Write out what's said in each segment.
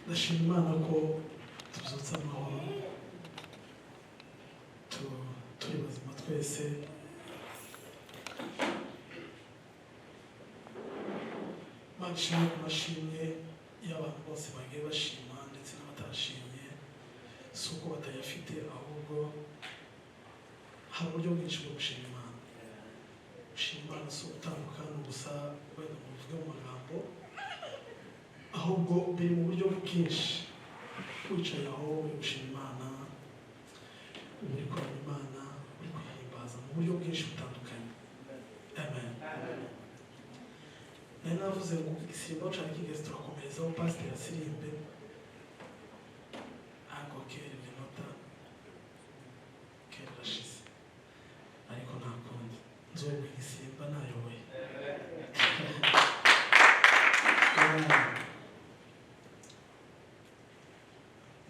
Ndashima Imana ko tubyutse amahoro, turi bazima twese. Imana ishimwe ku mashimwe y'abantu bose bagiye bashima ndetse n'abatashimye. Si uko batayafite, ahubwo hari uburyo bwinshi bwo gushima Imana. Gushima Imana si ugutandukana gusa wenda ngo uvuge mu magambo, ahubwo biri mu buryo bwinshi. Wicaye aho uri gushima Imana, uri kuramya Imana, uri kuyihimbaza mu buryo bwinshi butandukanye. Amen. Nari navuze ngo igisimba cari kigeze, turakomerezaho pasiteri asirimbe, ariko kera iminota kera irashize, ariko nta kundi, nzoga igisimba nayoboye.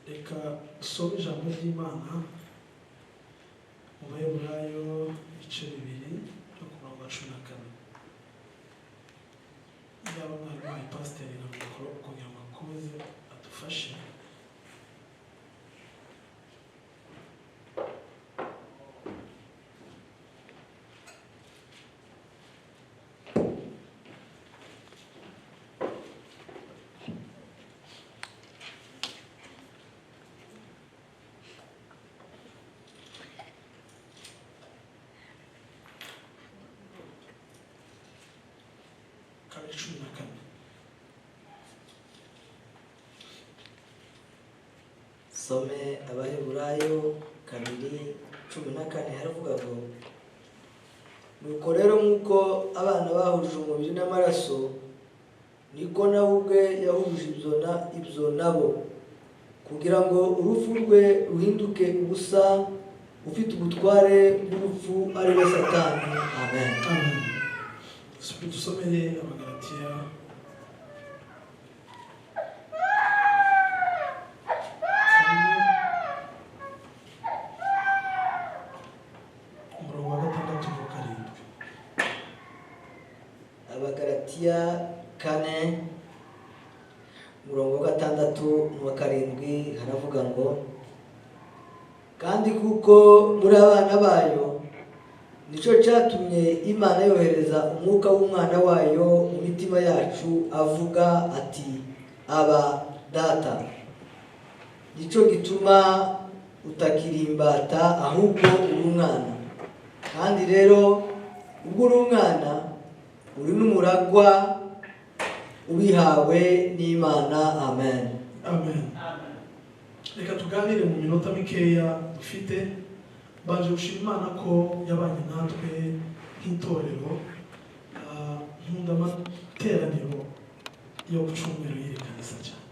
Reka dusome ijambo ry'Imana mu Baheburayo ibice 2 no ku murongo wa 14. Yaba mwari muhaye pasiteri na mikoro kugira ngo akomeze adufashe. Kabiri 14. Some Abaheburayo 2:14, haravuga ngo: "Nuko rero nk'uko abana bahuje umubiri n'amaraso, niko nawe ubwe yahuje ibyo nabo, kugira ngo urupfu rwe ruhinduke ubusa ufite ubutware bw'urupfu, ari we Satani." Amen. Amen. Dusomere Abagalatiya 4, umurongo wa 6 n'uwa 7. Abagalatiya 4, umurongo wa 6 n'uwa 7, haravuga ngo: "Kandi kuko muri abana bayo, nicyo cyatumye Imana yohereza umwuka w'umwana wayo mu mitima yacu, avuga ati: 'Aba Data.' Nicyo gituma utakiri imbata, ahubwo uri umwana. Kandi rero ubwo uri umwana, uri n'umuragwa ubihawe n'Imana." Amen. Amen. Reka tuganire mu minota mikeya dufite. Mbanje gushima Imana ko yabanye natwe nk'itorero. Nkunda amateraniro yo ku cyumweru y'iri kanisa cyane,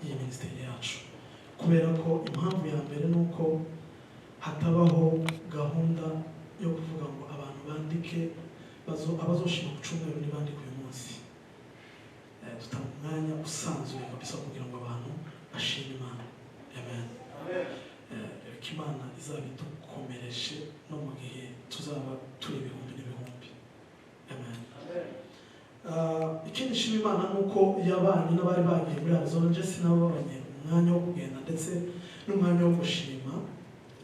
iyi minisiteri yacu, kubera ko impamvu ya mbere ni uko hatabaho gahunda yo kuvuga ngo abantu bandike, abazoshima ku cyumweru ntibandike uyu munsi. Dutanga umwanya usanzuye kabisa kugira ngo abantu bashime Imana. Amen. Reka Imana izabidukomereje no mu gihe tuzaba turi ibihumbi n'ibihumbi. Amen. Ikindi nshima Imana ni uko yabanye n'abari bagiye muri Arizona. Nje sinababonye umwanya wo kugenda ndetse n'umwanya wo gushima,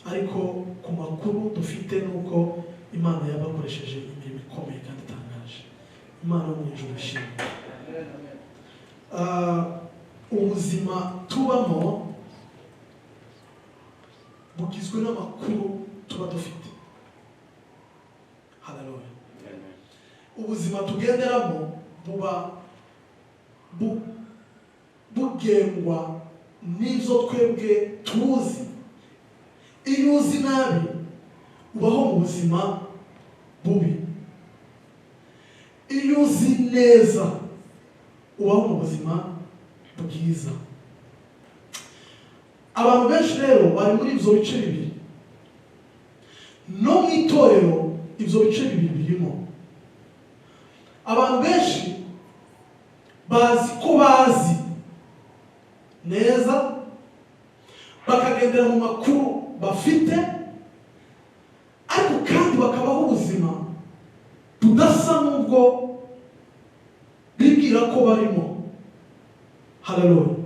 ariko ku makuru dufite ni uko Imana yabakoresheje imirimo ikomeye kandi itangaje. Imana yo mu ijuru ishimwe. Ubuzima tubamo bugizwe n'amakuru tuba dufite. Haleluya. Ubuzima tugenderamo buba bugengwa n'ibyo twebwe tuzi. Iyo uzi nabi ubaho mu buzima bubi, iyo uzi neza ubaho mu buzima bwiza. Abantu benshi rero bari muri ibyo bice bibiri, no mu itorero ibyo bice bibiri birimo. Abantu benshi bazi ko bazi neza, bakagendera mu makuru bafite, ariko kandi bakabaho ubuzima budasa n'ubwo bibwira ko barimo. Haleluya.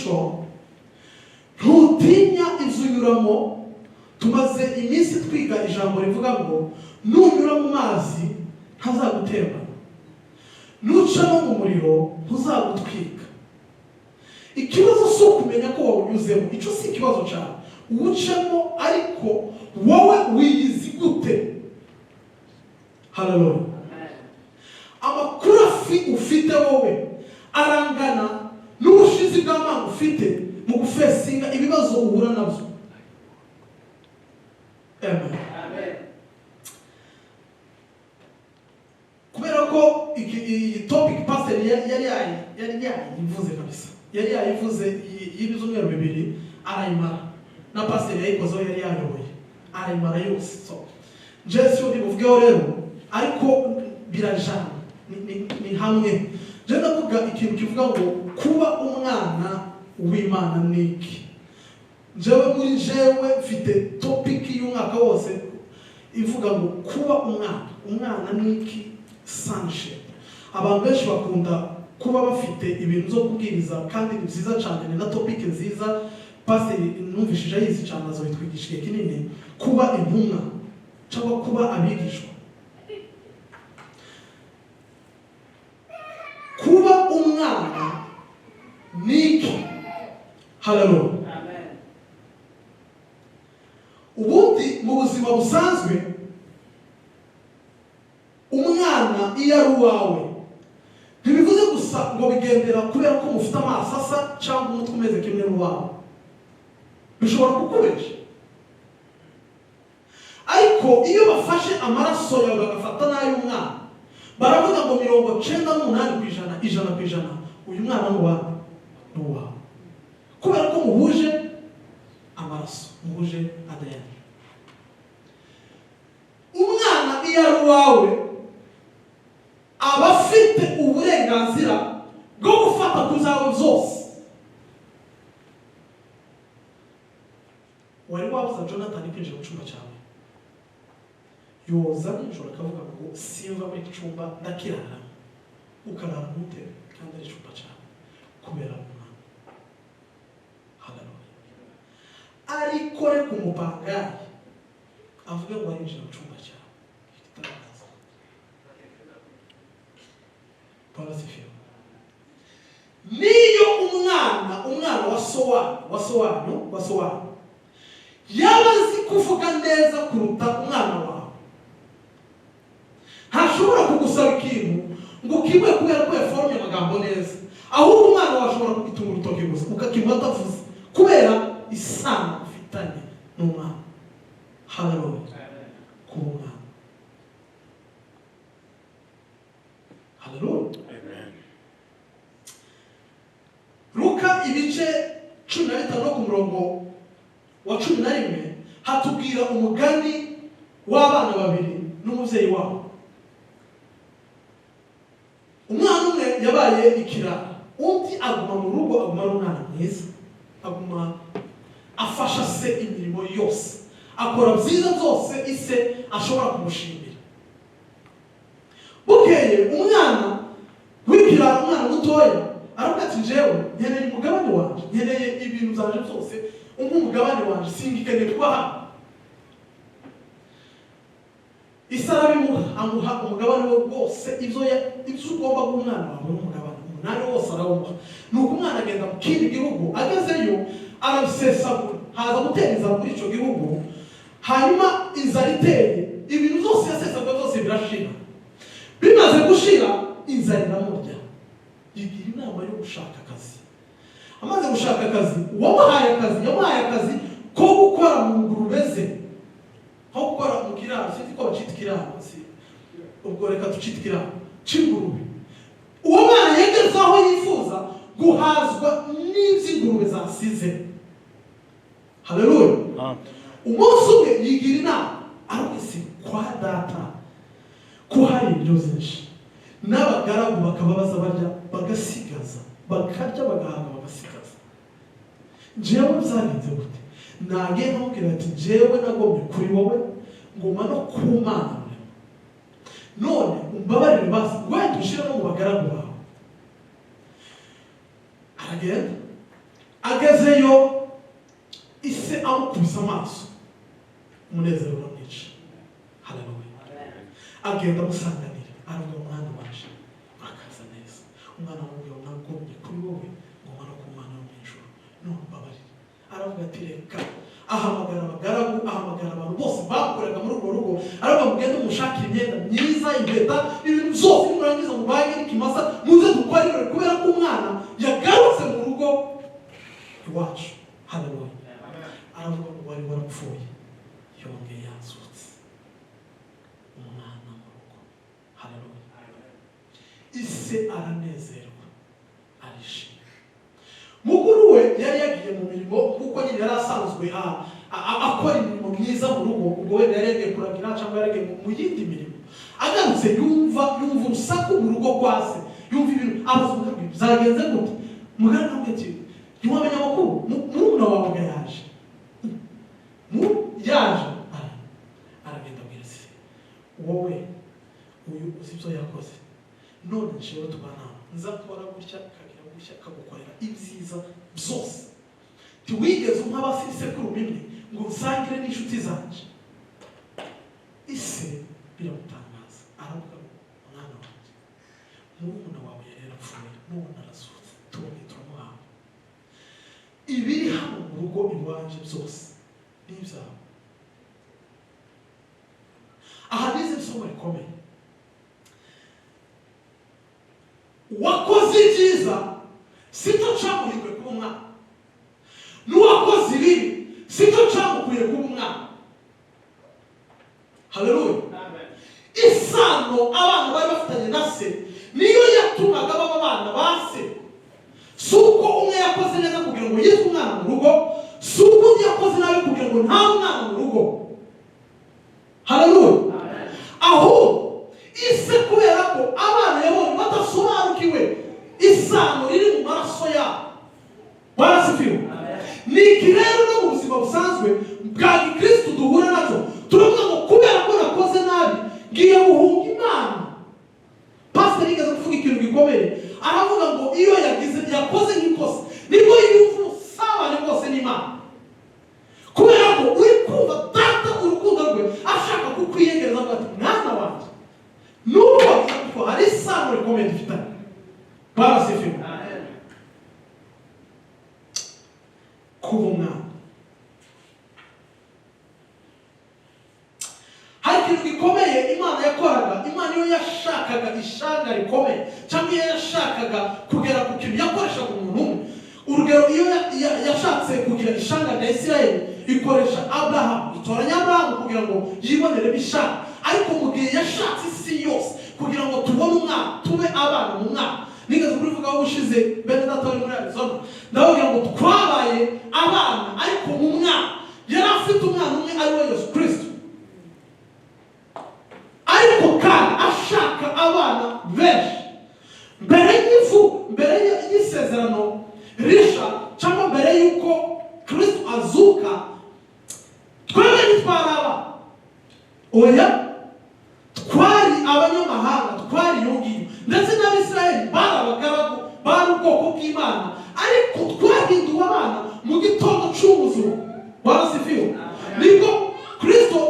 Umuco ntutinya ibyo unyuramo. Tumaze iminsi twiga ijambo rivuga ngo nunyura mu mazi ntazagutembana, nuca no mu muriro ntuzagutwika. Ikibazo si ukumenya ko wawunyuzemo, icyo si ikibazo cyawe, uwucemo, ariko wowe wiyizi gute? Haleluya. Amakuru ufite wowe arangana n'ubushizi bw'amanga ufite mu gufacinga ibibazo uhura nabyo. Amen. Kubera ko iyi topic pastor yari yayivuze kabisa, yari yayivuze y'ibyumweru 2 arayimara, na pastor yayikozeho, yari yayoboye arayimara yose. So Jesu ndibuvugeho rero, ariko birajana, ni hamwe. Je ndavuga ikintu kivuga ngo kuba umwana w'Imana ni iki. Jewe muri jewe mfite topic y'umwaka wose ivuga ngo kuba umwana ni iki? Sonship. Abantu benshi bakunda kuba bafite ibintu byo kubwiriza, kandi ni byiza cyane, ni na topic nziza, pastor numvishije ayizi cyane, azoyitwigisha igihe kinini, kuba intumwa cyangwa kuba abigishwa. Kuba umwana ni iki? Haleluya. Ubundi mu buzima busanzwe umwana iyo ari uwawe ntibivuze gusa ngo bigendera kubera ko mufite amaso asa cyangwa umutwe umeze kimwe n'uwawe, bishobora kukubesha. Ariko iyo bafashe amaraso yawe bagafata n'ay'umwana, baravuga ngo 98%, 100%, uyu mwana ni uwawe, ni uwawe, kubera ko muhuje amaraso, muhuje ADN. Umwana iyo ari uwawe aba afite uburenganzira bwo gufata ku zawe zose. Wari wabuza Jonathan kwinjira mu cyumba cyawe, yoza nijoro akavuga ngo simva muri iki cyumba ndakirara, ukarara mu ntebe kandi ari icyumba cyawe kubera umwana. Haleluya. Ariko reka umupangayi avuge ngo arinjira mu cyumba cyawe, igitangaza. Bwana asifiwe. Niyo umwana wa so wanyu yaba azi kuvuga neza kuruta umwana wawe, ntashobora kugusaba ikintu ngo kimwe kubera ko yaforomye amagambo neza, ahubwo umwana wawe ashobora kugitunga urutoki gusa ukakimuha atavuze kubera isano ufitanye n'umwana. Haleluya. Kuba umwana. Haleluya. Luka ibice 15 no ku murongo wa 11 hatubwira umugani w'abana babiri n'umubyeyi wabo. Umwana umwe yabaye ikirara, undi aguma mu rugo, aguma ari umwana mwiza, aguma afasha se imirimo yose, akora byiza byose ise ashobora kumushimira. Bukeye umwana w'ikirara, umwana mutoya, aravuga ati jewe nkeneye umugabane wanje, nkeneye ibintu byanje byose, umpe umugabane wanje, singikeneye kuba hano. Ise arabimuha, amuha umugabane we wose, ibyo ugomba guha umwana wawe n'umugabane 8 wose arawumuha. Nuko umwana agenda mu kindi gihugu, agezeyo arabisesagura, haza gutera inzara muri icyo gihugu. Hanyuma inzara iteye, ibintu byose yasesaguye byose birashira. Bimaze gushira, inzara iramurya, yigira inama yo gushaka akazi. Amaze gushaka akazi, uwamuhaye akazi yamuhaye akazi ko gukora mu ngurube ze, nko gukora mu kiraro, sinzi ko bacita ikiraro, ubwo reka tucite ikiraro cy'ingurube. Uwo mwana yageze aho yifuza guhazwa n'iby'ingurube zasize. Haleluya. Umunsi umwe yigira inama, aravuga ati kwa data ko hari ibiryo byinshi, n'abagaragu bakaba baza barya bagasigaza, bakarya bagahaga bagasigaza, jewe byagenze gute? Nagiye nkamubwira ati jewe nagomye kuri wowe, ngoma no ku Mana, none umbabarire basi wenda ushire no mu bagaragu bawe. Aragenda Agezeyo, ise amukubise amaso, umunezero uramwica. Haleluya! Agenda amusanganira, aravuga: "Mwana waje, urakaza neza." Umwana amubwira: "Nagomye kuri wowe, ngoma no ku Mwana wo mu ijuru, none umbabarire." Aravuga ati: "Reka." Ahamagara abagaragu, ahamagara abantu bose bakoraga muri urwo rugo, aravuga: "Mugende mushakire imyenda myiza, impeta, ibintu byose. Nimurangiza mubage n'ikimasa, muze dukore ibirori, kubera ko umwana yagarutse mu rugo iwacu." Haleluya! Aravuga ngo wari warapfuye yongeye yazutse, umwana mu rugo. Haleluya! Ise aranezerwa, arishima. Mukuru we yari yagiye mu mirimo, kuko nyine yari asanzwe akora imirimo myiza mu rugo. Ubwo wenda yari yagiye kuragira cyangwa yari yagiye mu yindi mirimo. Agarutse, yumva urusaku mu rugo kwa se, yumva ibintu. Abaza umugaragu: "Byagenze gute?" Umugaragu aramubwira ati: "Ntiwamenya amakuru? Murumuna wawe ngo yaje." Mu yaje, aragenda abwira se: "Wowe uyu uzi ibyo yakoze? None jewe tubana, nza nkora gutya, kagira gutya, kagukorera ibyiza byose. Ntiwigeze umpa isekurume imwe ngo nsangire n'inshuti zanje." Ise biramutangaza, aravuga ngo: "Mwana wanjye, murumuna wawe yari yarapfuye, none arazutse, tubonye turamuhawe. Ibiri hano mu rugo iwanje byose ni ibyawe." Aha nize isomo rikomeye: uwakoze ibyiza sicyo cyamuhinduye kuba umwana, n'uwakoze ibibi sicyo cyamukuye kuba umwana. Haleluya! Isano abana bari bafitanye na se niyo yatumaga baba abana ba se. Si uko umwe yakoze neza kugira ngo yitwe umwana mu rugo, si uko undi yakoze nabi kugira ngo ntabe umwana mu rugo. Haleluya! Ahubwo ise, kubera ko abana yabonye badasobanukiwe isano riri mu maraso yabo. Barasifiwe. Ni iki rero no mu buzima busanzwe bwa gikristu duhura nacyo? Turavuga ngo kubera ko nakoze nabi, ngiye guhunga Imana. Pasiteri yigeze kuvuga ikintu gikomeye, aravuga ngo iyo yagize, yakoze nk'ikosa, nibwo yumva ubusabane bwose n'Imana, kubera ko uri kumva Data urukundo rwe, ashaka kukwiyegereza, avuga ati: "Mwana wanjye, nubwo wagize, kuko hari isano rikomeye dufitanye." Barasifiwe. Kuba umwana, hari ikintu gikomeye Imana yakoraga. Imana iyo yashakaga ishanga rikomeye, cyangwa iyo yashakaga kugera ku kintu, yakoreshaga umuntu umwe. Urugero, iyo yashatse kugira ishanga rya Isirayeli, ikoresha Aburahamu, itoranya Aburahamu kugira ngo yiboneremo ishanga. Ariko mu gihe yashatse isi yose kugira ngo tubone umwana, tube abana mu mwana, nigeze kurivugaho ubushize, bene data bari muri Arizona, ndababwira ngo twabaye abana ariko mu mwana. Yari afite umwana umwe, ari we Yesu Kirisito, ariko kandi ashaka abana benshi. Mbere y'ifu, mbere y'isezerano risha, cyangwa mbere y'uko Kirisito azuka, twebwe ntitwari abana. Oya, twari abanyamahanga, twari iyo ngiyo. Ndetse n'Abisirayeli bari abagaragu, bari ubwoko bw'Imana, ariko twahinduwe abana mu gitondo cy'ubuzima. Barasifiwe. Nibwo Kirisito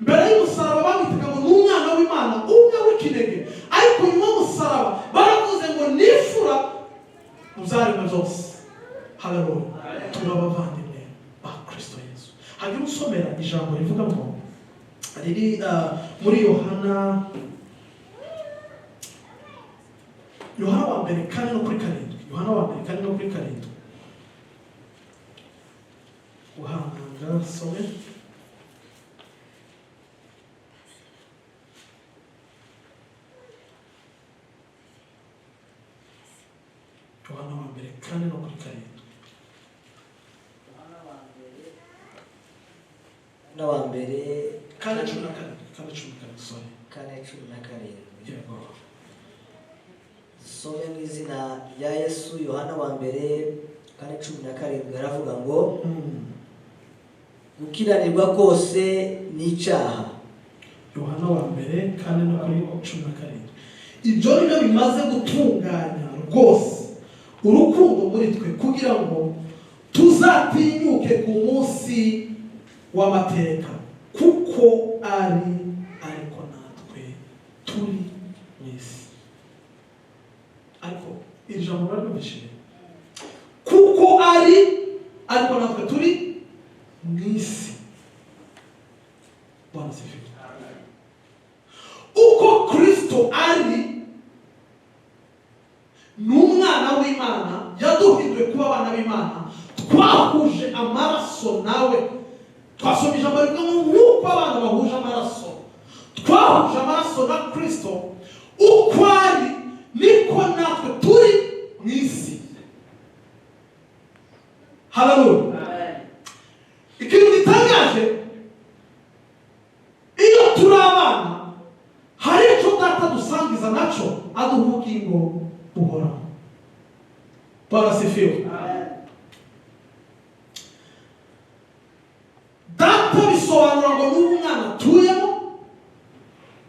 mbere y'umusaraba bamwitaga ngo ni umwana w'Imana umwe w'ikinege, ariko nyuma y'umusaraba baravuze ngo n'imfura mu byaremwe byose. Haleluya! Turi abavandimwe ba Kirisito Yesu. Hanyuma usomera ijambo rivuga ngo riri muri Yohana wa mbere 4 no kuri 7. Yohana wa mbere 4 no kuri 7. Uhanganga some. Yohana wa mbere 4 no kuri 7. Yohana wa mbere 4:17, 4:17, sorry. 4:17. Yego. Dusome mu izina rya Yesu. Yohana wa mbere 4:17 aravuga ngo: "Gukiranirwa kose ni icyaha." Yohana wa mbere 4 no kuri 17: "Ibyo ni byo bimaze gutunganya rwose urukundo muri twe, kugira ngo Tuzatinyuke ku munsi w'amateka, kuko ari, ariko natwe turi mu isi. Ariko iri jambo muraryumvishije? Kuko ari, ariko natwe turi mu isi. Bwana asifiwe. Uko Kristo ari, ni umwana w'Imana, yaduhinduye kuba abana b'Imana, twahuje amaraso nawe. Twasoma ijambo rivuga ngo nk'uko abana bahuje amaraso, twahuje amaraso na Kristo. Uko ari, niko natwe turi mu isi. Haleluya! Ikintu gitangaje, iyo turi abana, hari icyo Data dusangiza nacyo, aduha ubugingo buhoraho. Bwana asifiwe. Data bisobanura ngo n'uwo umwana atuyemo,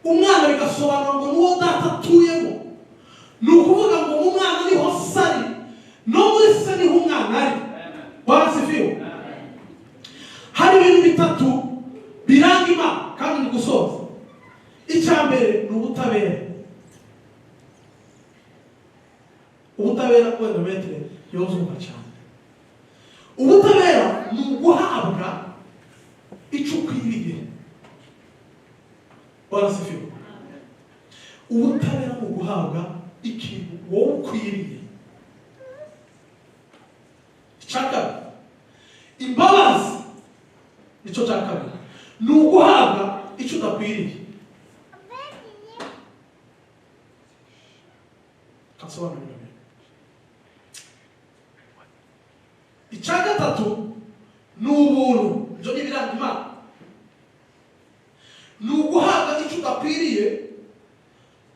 umwana bigasobanura ngo n'uwo Data atuyemo. Ni ukuvuga ngo mu mwana niho se ari, no muri se niho umwana ari. Bwana asifiwe. Hari ibintu bitatu biranga Imana, kandi ni gusoza. Icya mbere ni ubutabera. Ubutabera, wenda metere yozumva cyane. Ubutabera ni uguhabwa icyo ukwiriye. Bwana asifiwe. Ubutabera ni uguhabwa ikintu wowe ukwiriye. Icya kabiri, imbabazi, nicyo cya kabiri, ni uguhabwa icyo udakwiriye. Kansobanurira ibintu. Icya gatatu ni ubuntu. Ibyo ni ibiranga Imana. Ni uguhabwa icyo udakwiriye,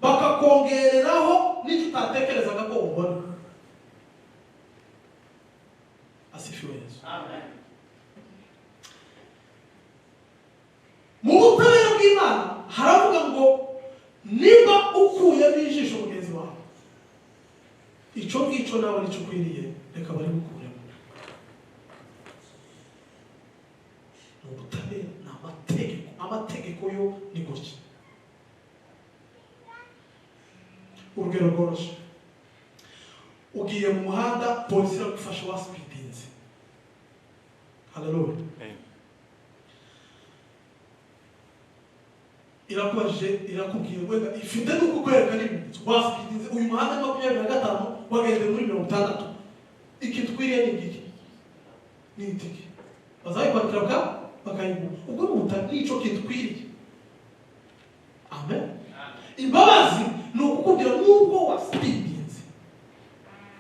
bakakongereraho n'icyo utatekerezaga ko ubona. Asifiwe Yesu. Mu butabera bw'Imana haravuga ngo niba ukuyemo ijisho mugenzi wawe, icyo ngicyo nawe nicyo ukwiriye, reka bari bukuremo. Ni ubutabera, ni amategeko. Amategeko yo ni gutya. Urugero rworoshye, ugiye mu muhanda, polisi iragufasha wasipidinze. Haleluya. Irakubajije, irakubwiye, wenda ifite no kukwereka n'ibimenyetso, wasipidinze, uyu muhanda ni 25, wagenze muri 60. Ikintu ukwiriye ni igiki? Ni itike. Bazayikwandikira bakayiguha. Ubwo ni ubutabera, nicyo kintu ukwiriye. Amen. Imbabazi ni ukukubwira nubwo wasipidinze,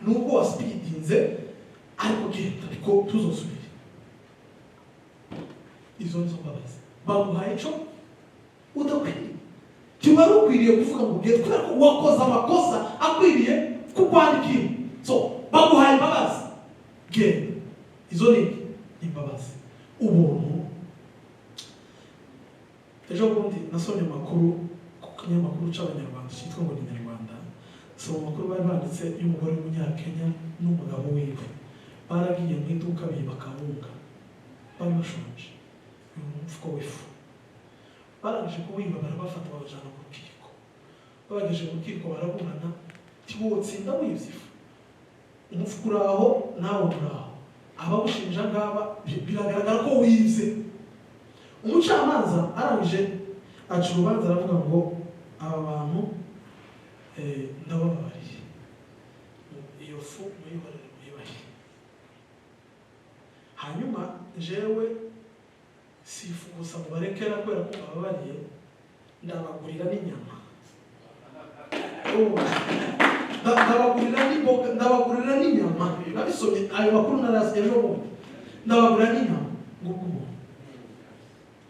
nubwo wasipidinze, ariko genda, ariko tuzosubire. Izo nizo mbabazi. Baguhaye icyo udakwiriye. Ntiwari ukwiriye kuvuga ngo ugende, kubera ko wakoze amakosa akwiriye kukwandikira. So baguhaye imbabazi, genda. Izo ni imbabazi, ubuntu. Ejo bundi nasomye amakuru ku kinyamakuru cy'Abanyarwanda cyitwa ngo ni Nyarwanda. Soma amakuru bari banditse y'umugore w'Umunyakenya n'umugabo wiwe. Baragiye mu iduka biba kawunga, bari bashonje, uyu mufuko w'ifu. Barangije kuwiba, barabafata babajyana mu rukiko. Babagejeje mu rukiko baraburana, ntiwotsinda wibye ifu, umufuka uri aho nawe uri aho, abawushinja ngaba biragaragara ko wibye. Umucamanza arangije aca urubanza, aravuga ngo aba bantu ndabababariye, iyo fu muyihorere muyibahe, hanyuma jewe si ifu gusa mubarekera kubera ko mbababariye, ndabagurira n'inyama, ndabagurira n'imboga, ndabagurira n'inyama. Nabisomye ayo makuru narasi ejo bundi. Ndabagurira n'inyama. Nguko umuntu.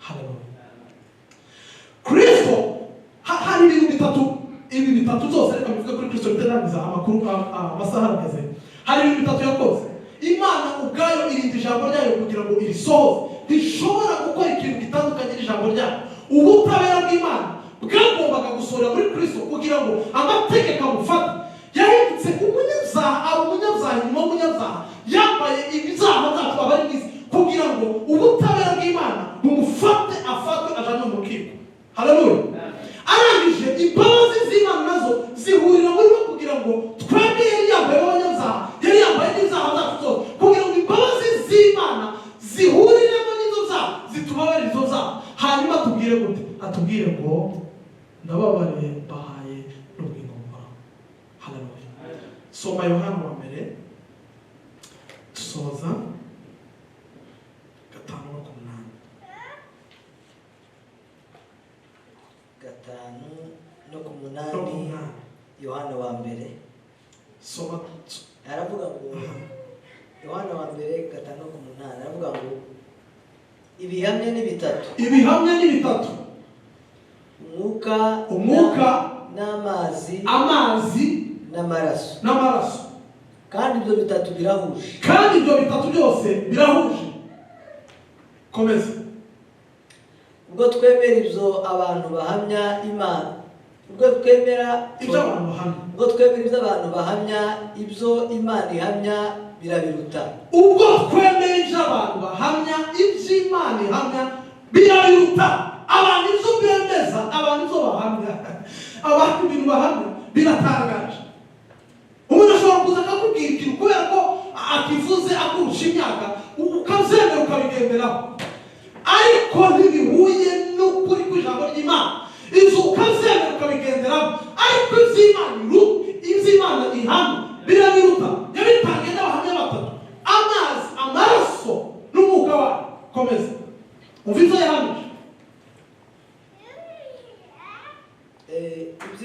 Haleluya. Kristo, hari ibintu bitatu, ibi bitatu byose reka bivuge kuri Kristo bitarangiza amakuru, amasaha arageze. Hari ibintu bitatu yakoze. Imana ubwayo irinda ijambo ryayo kugira ngo irisohoze. Ntishobora gukora ikintu gitandukanye n'ijambo ryayo. Ubutabera bw'Imana bwagombaga gusohora muri Kristo kugira ngo amategeko amufate. Yahindutse umunyabyaha. Umunyabyaha aba umunyabyaha nyuma w'umunyabyaha, yambaye ibyaha byacu aba ari mu isi kugira ngo ubutabera bw'Imana bumufate, afatwe ajanwe mu rukiko. Haleluya. Arangije imbabazi z'Imana nazo zihurira muri we kugira ngo twebwe yari yambaye abanyabyaha, yari yambaye n'ibyaha byacu zose, kugira ngo imbabazi z'Imana zihuriremo n'izo byaha zitubabarire izo byaha. Hanyuma atubwire gute? Atubwire ngo ndababariye, mbahaye n'ubugingo buhoraho. Haleluya. Soma Yohana wa mbere dusoza 5:8. 5:8 Yohana wa mbere. Soma. Aravuga ngo Yohana wa mbere 5:8 aravuga ngo ibihamya ni bitatu. Ibihamya ni bitatu. Umwuka n'amazi, amazi n'amaraso, n'amaraso. Kandi ibyo bitatu birahuje. Kandi ibyo bitatu byose birahuje. Komeza. Ubwo twemera ibyo abantu bahamya Imana, ubwo twemera ibyo abantu bahamya, ubwo twemera ibyo abantu bahamya, ibyo Imana ihamya birabiruta. Ubwo twemera ibyo abantu bahamya, ibyo Imana ihamya birabiruta. Abantu ibyo bemeza, abantu ibyo bahamya, abantu ibintu bahamya biratangaje. Umuntu ashobora kuza akakubwira ikintu kubera ko akivuze akurusha imyaka, ukabyemera ukabigenderaho, ariko ntibihuye n'ukuri kw'ijambo ry'Imana. Izo ukabyemera ukabigenderaho, ariko iby'Imana ihamya birabiruta. Yabitangiye n'abahamya batatu: amazi, amaraso n'umwuka wayo. Komeza umva ibyo yahamije.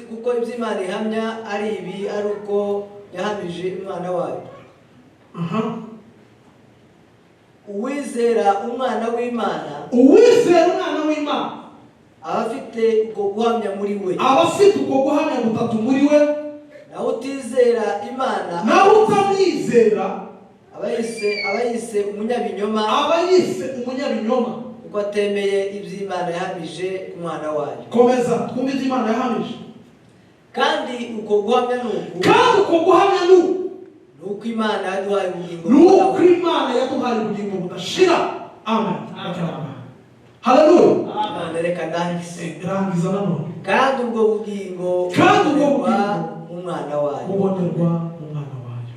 Kuko iby'Imana ihamya ari ibi, ari uko yahamije Umwana wayo. Uwizera Umwana w'Imana, uwizera Umwana w'Imana aba afite uko guhamya muri we, aba afite uko guhamya gutatu muri we. Nawe utizera Imana, nawe utamwizera, aba yise umunyabinyoma, aba yise umunyabinyoma, kuko atemeye iby'Imana yahamije ku Mwana wayo. Komeza twumve ibyo Imana yahamije. Kandi uko guhamya ni uku, kandi uko guhamya ni uku, nuko Imana yaduhaye ubugingo, nuko Imana yaduhaye ubugingo budashira. Amen. Haleluya. Imana reka ndangize. Rangiza nanone. Kandi ubwo bugingo mu Mwana wayo, bubonerwa mu Mwana wayo.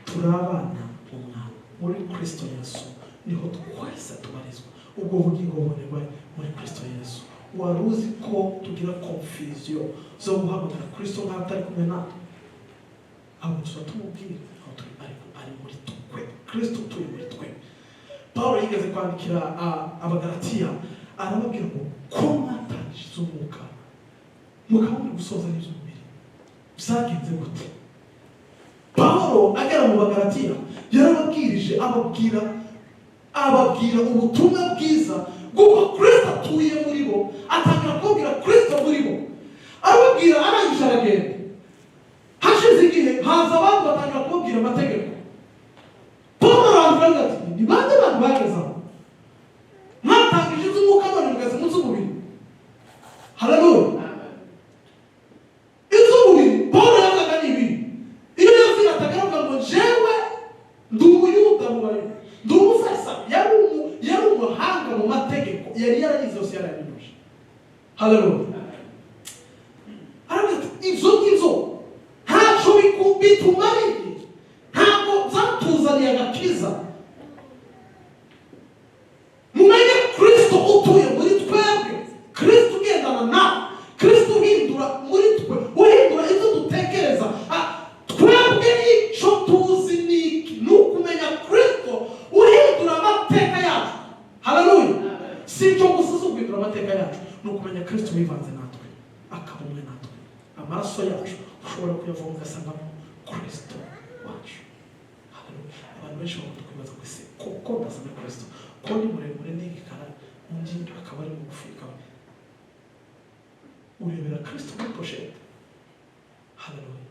Turi abana b'Umwana muri Kristo Yesu, niho twese tubarizwa. Ubwo bugingo bubonerwa muri Kristo Yesu. Wari uzi ko tugira confusion zo guhamagara Kristo nk'aho atari kumwe natwe? Ahubwo tuba tumubwira aho turi, ariko ari muri twe. Kristo utuye muri twe. Paulo yigeze kwandikira Abagalatiya arababwira ngo ko mwatangije umwuka mukaba muri gusoza n'iby'umubiri, byagenze gute? Paulo agera mu Bagalatiya yarababwirije, ababwira ubutumwa bwiza bw'uko Kristo atuye muri bo, atangira kubabwira Kristo muri bo, arababwira, arangije aragenda. Hashize igihe haza abandi batangira kubabwira amategeko. Paulo arandura ati ni bande bantu bageze aho mwatangije iby'umwuka none mugeze mu by'umubiri? Haleluya. Iby'umubiri Paulo yavugaga ni ibi. Iyo yavugaga aravuga ngo jewe ndi Umuyuda mu Bayuda, ndi Umufarisayo. Yari umuhanga mu mategeko, yari yarayize yose, yarayaminuje. Haleluya. Aravuga ati ibyo ngibyo ntacyo bitumariye, ntabwo byatuzaniye agakiza. Mumenye Kristo utuye muri twebwe, Kristo ugendana nawe, Kristo uhindura muri twe, uhindura ibyo dutekereza. Twebwe icyo tuzi ni iki? Ni ukumenya Kristo uhindura amateka yacu. Haleluya. Si icyo gusa zo guhindura amateka yacu, ni ukumenya Kristo wivanze natwe, akaba umwe natwe. Amaraso yacu ushobora kuyavoma ugasangamo Kristo wacu. Haleluya. Abantu benshi bakunda kwibaza ngo ese koko ndasa na Kristo? Ko ni muremure n'igikara, undi akaba ari mugufi, akaba urebera Kristo muri poshete. Haleluya.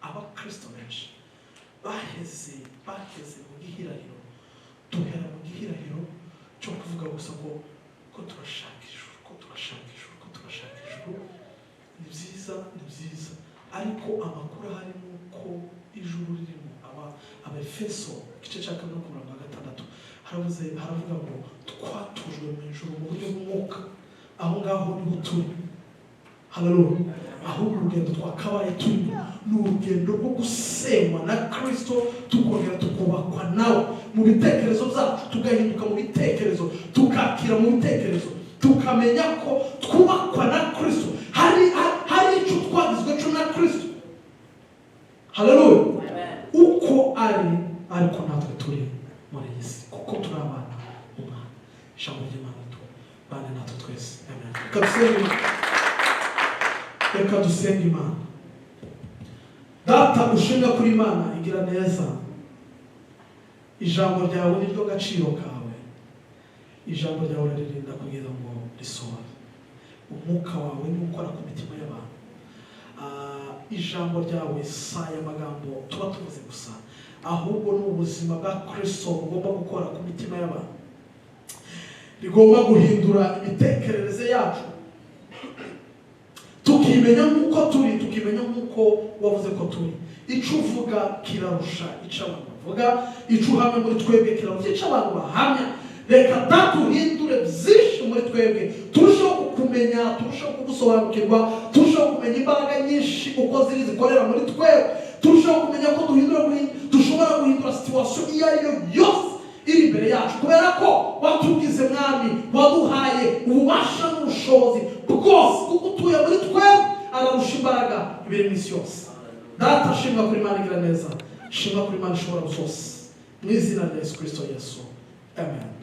Abakristo benshi baheze mu gihirahiro, duhera mu gihirahiro cyo kuvuga gusa ngo ko turashaka ijuru, ko turashaka ijuru, ko turashaka ijuru. Ni byiza, ni byiza, ariko amakuru ahari ni uko Kuko ijuru ririmo. Abefeso igice cya 2 ku murongo wa 6 haravuze, haravuga ngo twatujwe mu ijuru mu buryo bw'umwuka. Aho ngaho niho turi. Haleluya! Ahubwo urugendo twakabaye turimo ni urugendo rwo gusenywa na Kristo, tukongera tukubakwa nawe mu bitekerezo byacu, tugahinduka mu bitekerezo, tukakira mu bitekerezo, tukamenya ko twubakwa na Kristo. Hari icyo twagizwe cyo na Kristo. Haleluya! Uko ari, ariko natwe turi muri iyi si, kuko turi abana b'Umwami. Ijambo ry'Imana tubane natwe twese. Amen. Reka dusenge Imana. Reka dusenge Imana. Data, ushimwa kuri Imana igira neza. Ijambo ryawe ni ryo gaciro kawe. Ijambo ryawe uraririnda kugira ngo risohore. Umwuka wawe ni ukora ku mitima y'abantu. Ijambo ryawe si aya magambo tuba tuvuze gusa, ahubwo ni ubuzima bwa Kristo bugomba gukora ku mitima y'abantu, rigomba guhindura imitekerereze yacu, tukimenya nk'uko turi, tukimenya nk'uko wavuze ko turi. Icyo uvuga kirarusha icyo abantu bavuga, icyo uhamya muri twebwe kirarusha icyo abantu bahamya. Reka datuhindure byinshi muri twebwe, turusheho kukumenya, turusheho kugusobanukirwa, turusheho kumenya imbaraga nyinshi uko ziri zikorera muri twebwe, turusheho kumenya ko dushobora guhindura situation iyo ari yo yose iri imbere yacu, kubera ko watugize mwami, waduhaye ububasha n'ubushobozi bwose, kuko utuye muri twebwe ararusha imbaraga ibiri mu isi yose. Data, shimwa kuri Imana igira neza, shimwa kuri Imana ishobora byose, mu izina rya Yesu Kristo Yesu, amen.